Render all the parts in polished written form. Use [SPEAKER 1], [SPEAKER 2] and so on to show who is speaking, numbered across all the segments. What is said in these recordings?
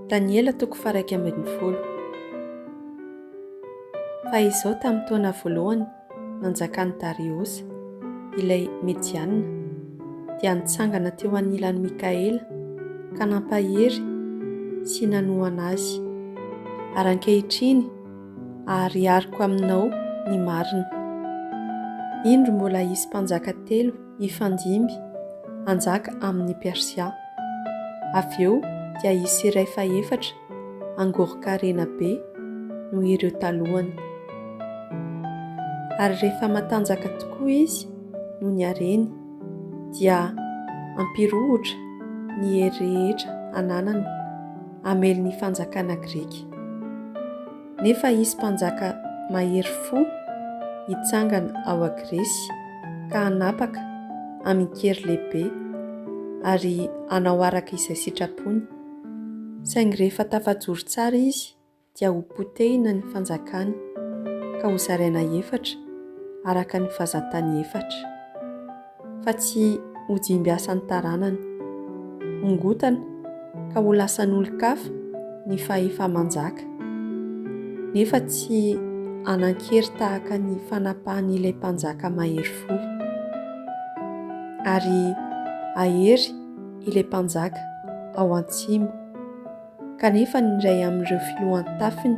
[SPEAKER 1] Daniela toko faha-11 Fa izao tamin'ny taona voalohany nanjakan'i Dariosa, ilay Mediana, dia nitsangana teo anilan'i Mikaela ka nampahery sy nanohana azy. Ary ankehitriny aharihariko aminao ny marina. Indro mbola hisy mpanjaka telo hifandimby hanjaka amin'i Persia. Avy eo dia hisy iray fahefatra hangoron-karena be noho ireo talohany. Ary rehefa matanjaka tokoa izy noho ny hareny, dia hampirohotra ny hery rehetra ananany hamely ny fanjakana grika. Nefa hisy mpanjaka mahery fo hitsangana ao Gresy ka hanapaka amin-kery lehibe ary hanao araka izay sitrapony. Saingy rehefa tafajoro tsara izy dia ho potehina ny fanjakany ka hozaraina efatra araka ny vazan-tany efatra. Fa tsy ho dimbiasan'ny taranany. Hongotana ka ho lasan'olon-kafa ny fahefa-manjaka, nefa tsy hanan-kery tahaka ny fanapahan'ilay mpanjaka mahery fo. Ary hahery ilay mpanjaka ao antsimo, kanefa ny iray amin'ireo filohan-tafiny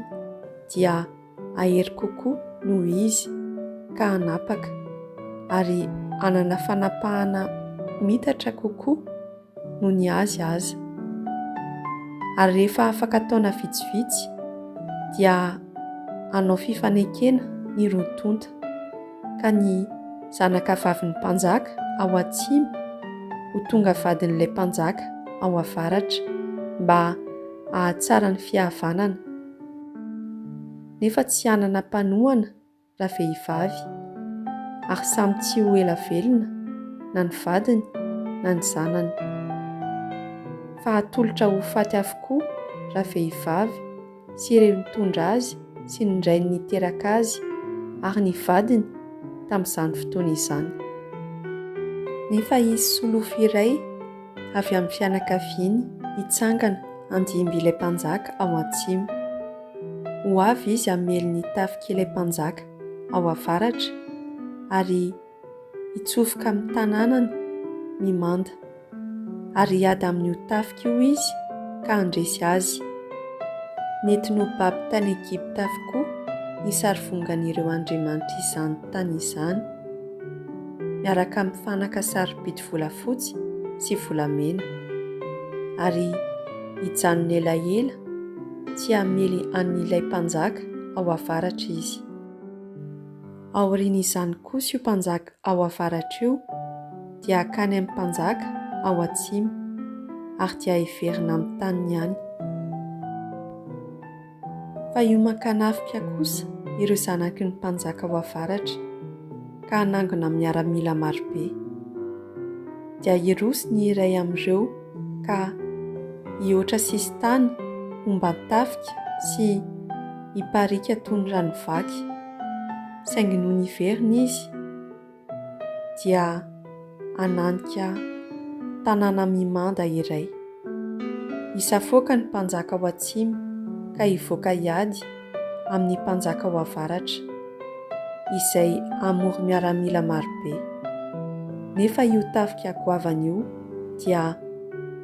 [SPEAKER 1] dia hahery kokoa noho izy ka hanapaka, ary hanana fanapahana mitatra kokoa noho ny azy aza. Ary rehefa afaka taona vitsivitsy dia hanao fifanekena ny roa tonta, ka ny zanakavavin'ny mpanjaka ao atsimo ho tonga vadin'ilay mpanjaka ao avaratra mba hahatsara ny fihavanana. Nefa tsy hanana mpanohana ravehivavy, ary samy tsy ho ela velona na ny vadiny na ny zanany. Fa hatolotra ho faty avokoa ravehivavy sy ireo nitondra azy sy ny rainy niteraka azy ary ny vadiny tamin'izany fotoana izany. Nefa hisy solofo iray avy amin'ny fianakaviany hitsangana handimby ilay mpanjaka ao atsimo. Ho avy izy hamely ny tafik'ilay mpanjaka ao avaratra ary hitsofoka amin'ny tanànany mimanda, ary hiady amin'io tafika io izy ka handresy azy. Nentiny ho babo tany Egypta avokoa ny sarivongan'ireo andriamanitr'izany tany izany, miaraka amin'ny fanaka sarobidy volafotsy sy volamena, ary hijanona elaela tsy hamely an'ilay mpanjaka ao avaratra izy. Aorian'izany kosa io mpanjaka ao avaratra io dia hakany amin'ny mpanjaka ao atsimo, ary dia hiverina amin'ny taniny ihany. Fa hioman-kanafika kosa ireo zanaky ny mpanjaka ao avaratra, ka hanangona miaramila marobe. Dia hiroso ny iray amin'ireo ka hihoatra sisin-tany homban-tafika sy hipariaka toy ny rano vaky, saingy nony hiverina izy dia hananika tanàna mimanda iray. Hisafoaka ny mpanjaka ao atsimo ka hivoaka hiady amin'ny mpanjaka ao avaratra, izay hamory miaramila marobe. Nefa io tafika goavana io dia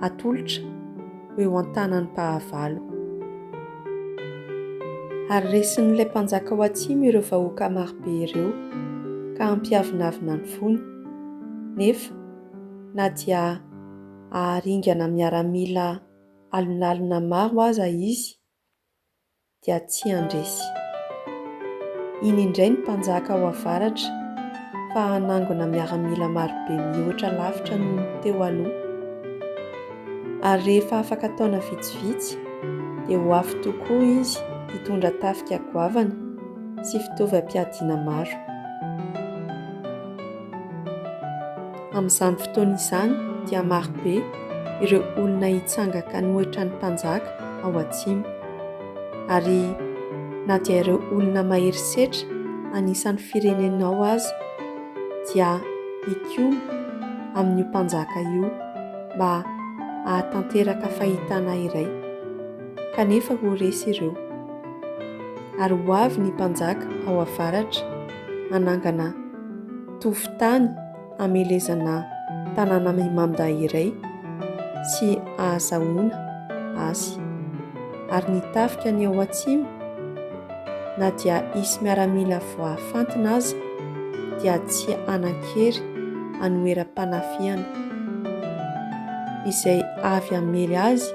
[SPEAKER 1] hatolotra ho eo an-tanan'ny mpahavalo. Ary resin'ilay mpanjaka ao atsimo ireo vahoaka marobe ireo, ka hampiavonavona ny fony. Nefa na dia haharingana miaramila alinalina maro aza izy, dia tsy handresy. Iny indray ny mpanjaka ao avaratra fa hanangona miaramila marobe mihoatra lavitra noho ny teo aloha. Ary rehefa afaka taona vitsivitsy dia ho avy tokoa izy hitondra tafika goavana sy fitaovam-piadiana maro. Amin'izany fotoana izany dia marobe ireo olona hitsanga-kanohitra ny mpanjaka ao atsimo. Ary na dia ireo olona mahery setra anisan'ny firenenao aza dia hikomy amin'io mpanjaka io mba hahatanteraka fahitana iray. kanefa ho resy ireo. Ary ho avy ny mpanjaka ao avaratra hanangana tovon-tany hamelezana tanàna mimanda iray sy hahazahoana azy. Ary ny tafika ny ao atsimo, na dia hisy miaramila voafantina aza, dia tsy hanan-kery hanoheram-panafihana. Izay avy hamely azy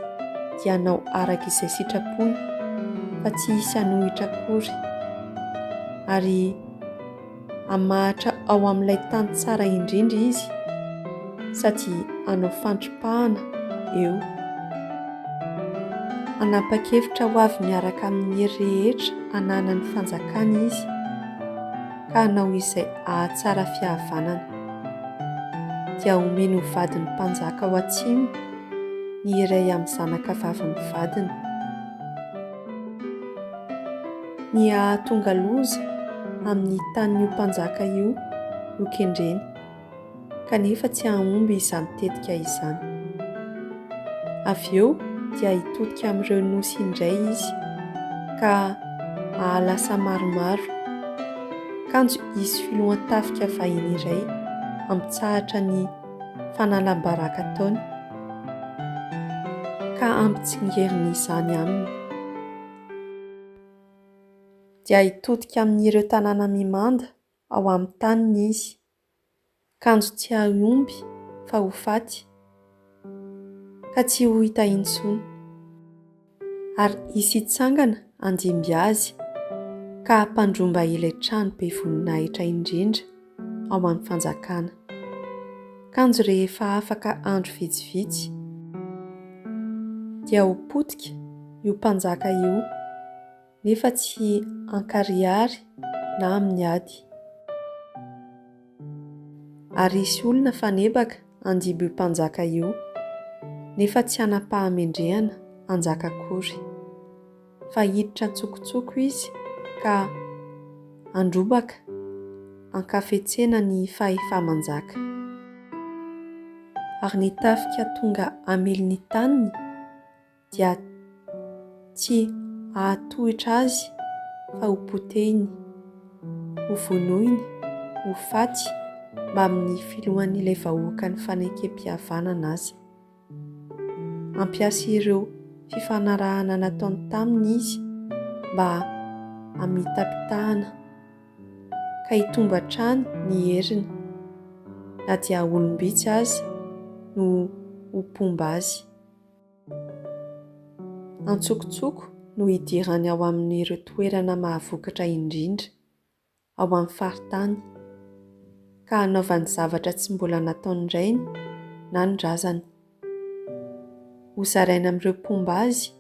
[SPEAKER 1] dia hanao araka izay sitrapony, fa tsy hisy hanohitra akory. Ary hamahatra ao amin'ilay tany tsara indrindra izy, sady hanao fandripahana eo. Hanapa-kevitra ho avy miaraka amin'ny hery rehetra ananan'ny fanjakany izy, ka hanao izay hahatsara fihavanana. Dia homeny ho vadin'ny mpanjaka ao atsimo ny iray amin'ny zanakavavin'ny vadiny. Ny hahatonga loza amin'ny tanin'io mpanjaka io no kendreny, kanefa tsy hahomby izany tetika izany. Avy eo dia hitodika amin'ireo nosy indray izy, ka hahalasa maromaro. Kanjo hisy filohan-tafika vahiny iray hampitsahatra ny fanalam-baraka ataony, ka hampitsingerina izany aminy. Dia hitodika amin'ireo tanàna mimanda ao amin'ny taniny izy, kanjo tsy hahomby fa ho faty, ka tsy ho hita intsony. Ary hisy hitsangana handimby azy, ka hampandromba ilay trano be voninahitra indrindra ao amin'ny fanjakana. Kanjo rehefa afaka andro vitsivitsy, dia ho potika io mpanjaka io, nefa tsy an-karihary na amin'ny ady. Ary hisy olona fanebaka handimby io mpanjaka io, nefa tsy hanam-pahamendrehana hanjaka akory. Fa hiditra an-tsokotsoko izy ka handrobaka an-kafetsena ny fahefa-manjaka. Ary ny tafika tonga hamely ny taniny dia tsy hahatohitra azy fa ho potehiny, ho vonoiny, ho faty mbamin'ny filohan'ilay vahoakan'ny fanekempihavanana aza. Hampiasa ireo fifanarahana nataony taminy izy mba hamitapitahana ka hitombo hatrany ny heriny na dia olom-bitsy aza no ho mpomba azy. Antsokotsoko no hidirany ao amin'ireo toerana mahavokatra indrindra ao amin'ny faritany, ka hanaovany zavatra tsy mbola nataon'ny rainy na ny razany. Hozaraina amin'ireo mpomba azy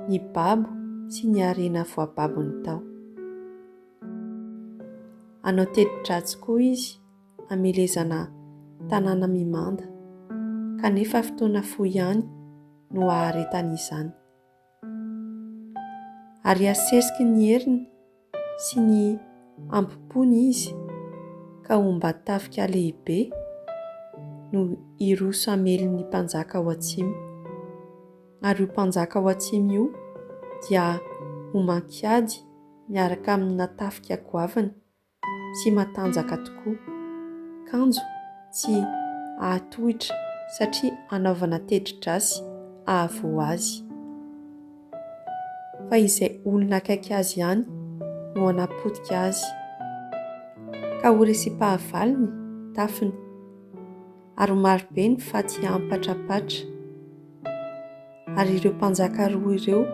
[SPEAKER 1] ny babo sy ny harena voababony tao. Hanao teti-dratsy koa izy hamelezana tanàna mimanda, kanefa fotoana fohy ihany no haharetany izany. Ary hasesiky ny heriny sy ny hambom-pony izy, ka homban-tafika lehibe no hiroso hamely ny mpanjaka ao atsimo. Ary io mpanjaka ao atsimo io dia homan-kiady miaraka amina tafika goavana sy matanjaka tokoa, kanjo tsy hahatohitra satria hanaovana teti-dratsy hahavoa azy. Fa izay olona akaiky azy ihany no hanapotika azy, ka ho resim-pahavalo ny tafiny, ary ho marobe ny faty hiampatrampatra. Ary ireo mpanjaka roa ireo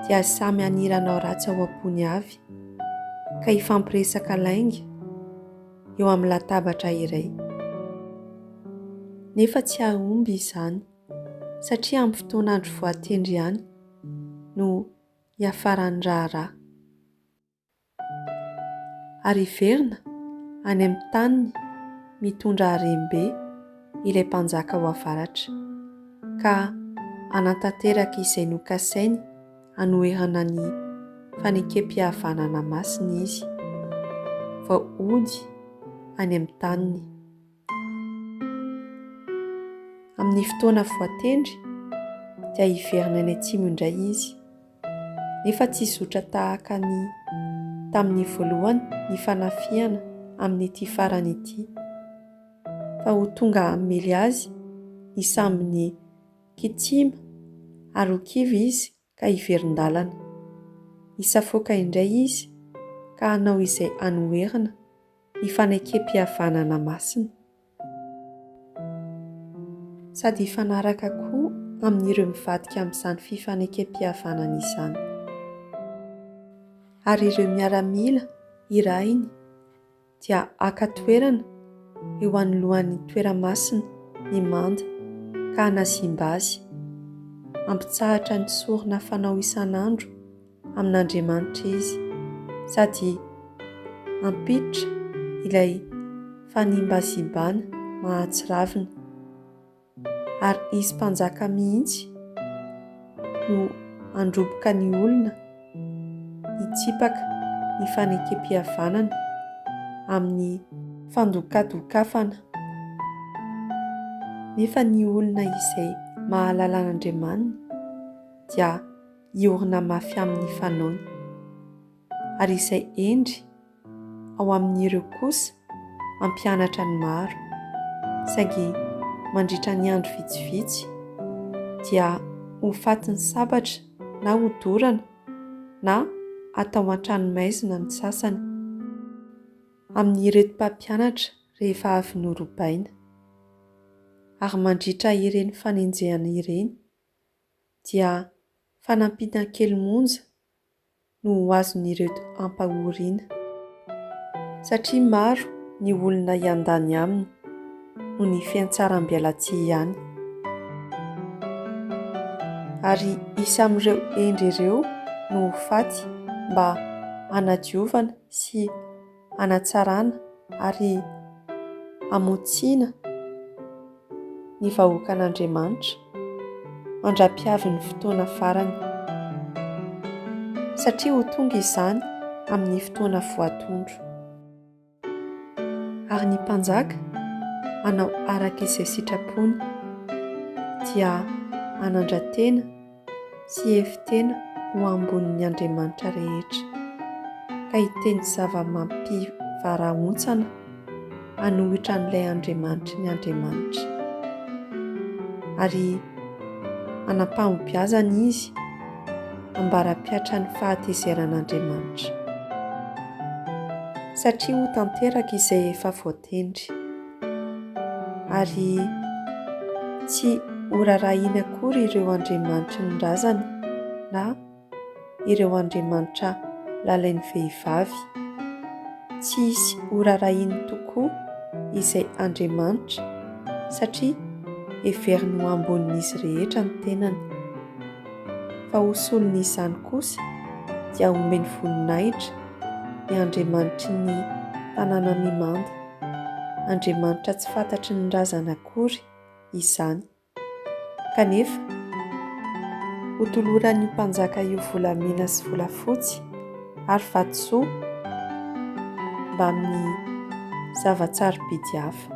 [SPEAKER 1] dia samy haniry hanao ratsy ao am-pony avy, ka hifampiresaka lainga eo amin'ny latabatra iray. Nefa tsy hahomby izany, satria amin'ny fotoan'andro voatendry ihany no hiafaran'ny raharaha. Ary hiverina any amin'ny taniny mitondra harem-be ilay mpanjaka ao avaratra, ka hanatanteraka izay nokasainy hanoherana ny fanekempihavanana masina izy, vao hody any amin'ny taniny. Amin'ny fotoana voatendry dia hiverina any atsimo indray izy. Nefa tsy hizotra tahaka ny tamin'ny voalohany ny fanafihana amin'ity farany ity, fa ho tonga hamely azy ny sambon'i Kitima ary ho kivy izy ka hiverin-dalana. Hisafoaka indray izy ka hanao izay hanoherana ny fanekempihavanana masina. Sady hifanaraka koa amin'ireo mivadika amin'izany fifanekempihavanana izany. Ary ireo miaramila irahiny dia haka toerana eo anoloan'ny toeramasina ny manda ka hanazimba azy. Hampitsahatra ny sorona fanao isan'andro amin'Andriamanitra izy, sady hampiditra ilay fanimbazimbana mahatsiravina. Ary hisy mpanjaka mihitsy no handroboka ny olona hitsipaka ny fanekempihavanana amin'ny fandokadokafana. Nefa ny olona izay mahalala an'Andriamaniny dia hiorina mafy amin'ny fanaony. Ary izay hendry ao amin'ireo kosa hampianatra ny maro, saingy mandritra ny andro vitsivitsy dia ho fatin'ny sabatra na hodorana na hatao an-tranomaizina ny sasany amin'ireto mpampianatra rehefa avy norobaina. Ary mandritra ireny fanenjehana ireny dia fanampiana kely monja no ho azon'ireto ampahoriana, satria maro ny olona hiandany aminy noho ny fiantsaram-bialatsihy ihany. Ary hisy amin'ireo hendry ireo no ho faty mba hanadiovana sy hanatsarana ary hamotsiana ny vahoakan'Andriamanitra mandra-piavin'ny fotoana farany, satria ho tonga izany amin'ny fotoana voatondro. Ary ny mpanjaka hanao araka izay sitrapony, dia hanandra-tena sy hihevi-tena ho ambonin'ny andriamanitra rehetra, ka hiteny zava-mampivarahontsana hanohitra an'ilay Andriamanitry ny andriamanitra. Ary hanam-pahombiazana izy ambara-pihatran'ny fahatezeran'Andriamanitra. Satria ho tanteraka izay efa voatendry. Ary tsy horarahiny akory ireo andriamanitry ny razany na ireo andriamanitra lalain'ny vehivavy. Tsy hisy horarahiny tokoa izay andriamanitra satria heveriny ho ambonin'izy rehetra ny tenany. Fa ho solon'izany kosa dia homeny voninahitra ny andriamanitry ny tanàna mimanda. Andriamanitra tsy fantatry ny razana akory izany. Kanefa, hotoloran'io mpanjaka io volamena sy volafotsy ary vatosoa mbamin'ny zava-tsarobidy hafa.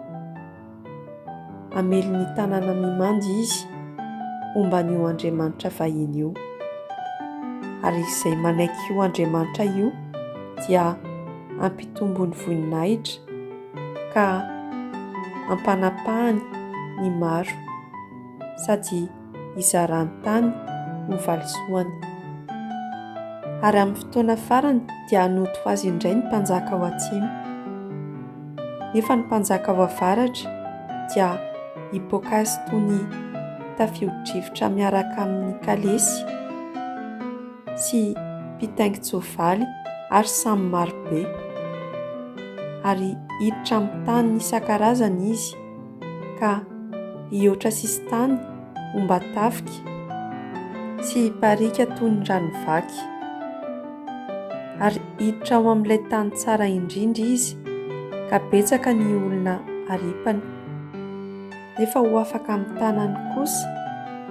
[SPEAKER 1] Hamely ny tanàna mimanda izy homba an'io andriamanitra vahiny io. Ary izay manaiky io andriamanitra io dia hampitombony voninahitra ka hampanapahany ny maro sady hizarany tany ho valisoany. Ary amin'ny fotoana farany dia hanoto azy indray ny mpanjaka ao atsimo. Nefa ny mpanjaka ao avaratra dia hipoaka azy toy ny tafio-drivotra miaraka amin'ny kalesy sy mpitaingin-tsoavaly ary samy marobe. Ary hiditra amin'ny tany isan-karazany izy ka hihoatra sisin-tany homba-tafika sy hipariaka toy ny rano vaky. Ary hiditra ao amin'ilay tany tsara indrindra izy ka betsaka ny olona haripany. Nefa ho afaka amin'ny tanany kosa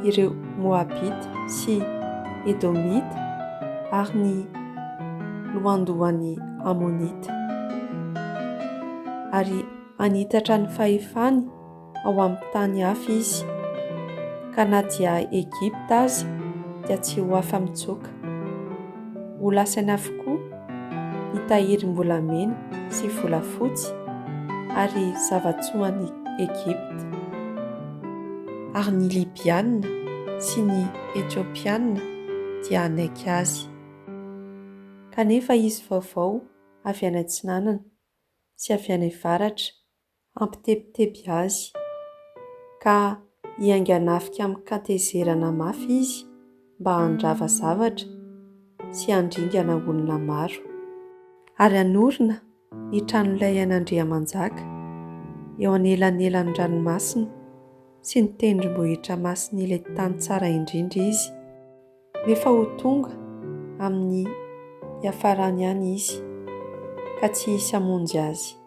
[SPEAKER 1] ireo Moabita sy Edomita ary ny lohandohan'ny Amonita. Ary hanitatra ny fahefany ao amin'ny tany hafa izy, ka na dia Egypta aza dia tsy ho afa-mitsoaka. Ho lasany avokoa ny tahirim-bolamena sy volafotsy ary zava-tsoan'i Egypta. Ary ny Libyana sy ny Etiopiana dia hanaiky azy. Kanefa hisy vaovao avy any atsinanana sy avy any avaratra hampitebiteby azy, ka hiainga-nafika amin-katezerana mafy izy mba handrava zavatra sy handringana olona maro. Ary hanorina ny tranolay an'Andriamanjaka eo anelanelan'ny ranomasina sy ny tendrombohitra masin'ilay tany tsara indrindra izy. Nefa ho tonga amin'ny hiafarany ihany izy, ka tsy hisy hamonjy azy.